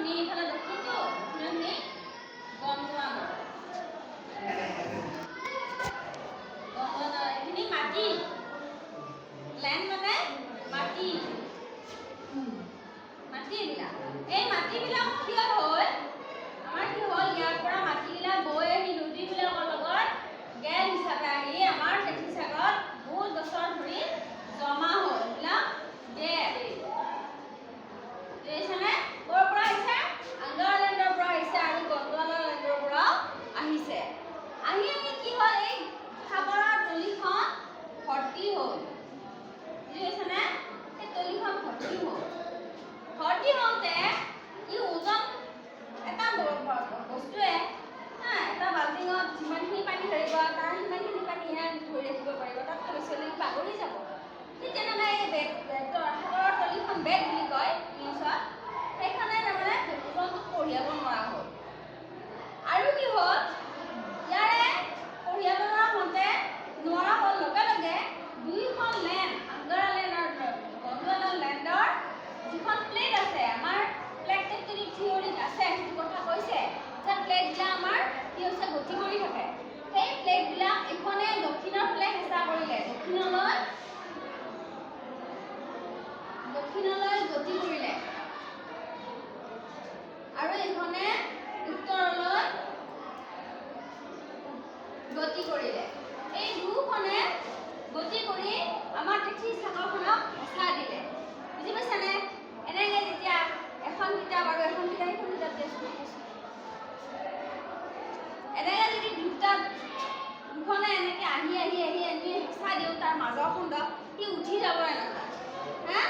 উত্তৰখিনি ইফালে দক্ষিণটো, দক্ষিণৰখিনি গণ্ডৱানা। গণ্ডৱানা এইখিনি মাটি, লেণ্ড মানে মাটি, মাটি এইবিলাক। এই মাটিবিলাক থিয় হৈ আমাৰ কি হ'ল? ইয়াৰ পৰা মাটিবিলাক বৈ আহি নদীবিলাকৰ লগত গেল হিচাপে আহি আমাৰ টেথিছ সাগৰত বহুত বছৰ ধৰি জমা হ'ল। এইবিলাক গেল বুজিছানে? ক'ৰ পৰা আহিছে? আংগাৰলেণ্ডৰ পৰা আহিছে আৰু গণ্ডৱানা লেণ্ডৰ পৰাও আহিছে। আহি আহি কি হ'ল? এই সাগৰৰ তলিখন ভৰ্তি হ'ল, বুজি পাইছানে? এই তলিখন ভৰ্তি হ'ল। ভৰ্তি হওঁতে ই ওজন এটা বস্তুৱে হা, এটা বাল্টিঙত যিমানখিনি পানী ধৰিব, তাৰ সিমানখিনি পানীহে ধৰি ৰাখিব পাৰিব। তাতকৈ বেছি হ'লে ই বাগৰি যাব। ঠিক তেনেদৰে এই বেগ, সাগৰৰ তলিখন বেড বুলি কয় ইংলিছত, সেইখনে তাৰমানে ওজনটো কঢ়িয়াব নোৱাৰা হ'ল। আৰু কি হ'ল? ইয়াৰে কঢ়িয়াব নোৱাৰা হওঁতে, নোৱাৰা হ'ল, লগে লগে দুইখন লেণ্ড, আংগাৰা লেণ্ড আৰু গণ্ডৱানা লেণ্ডৰ যিখন প্লেট আছে, আমাৰ প্লেট টেকটনিক থিয়ৰিত আছে, সেইটো কথা কৈছে যে প্লেটবিলাক আমাৰ কি হৈছে, গতি কৰি থাকে। সেই প্লেটবিলাক এইখনে দক্ষিণৰ ফালে হেঁচা কৰিলে, দক্ষিণলৈ দক্ষিণলৈ গতি কৰিলে আৰু এইখনে উত্তৰলৈ গতি কৰিলে। এই দুখনে গতি কৰি আমাৰ টেথিছ সাগৰখনক হেঁচা দিলে, বুজি পাইছানে? এনেকৈ যেতিয়া এখন কিতাপ আৰু এখন কিতাপ, সেইখন কিতাপ দিয়াচোন। এনেকৈ যদি দুটা দুখনে এনেকৈ আহি আহি আহি আমি হেঁচা দিওঁ তাৰ মাজৰ খণ্ডত, সি উঠি যাব এনেকুৱা হা।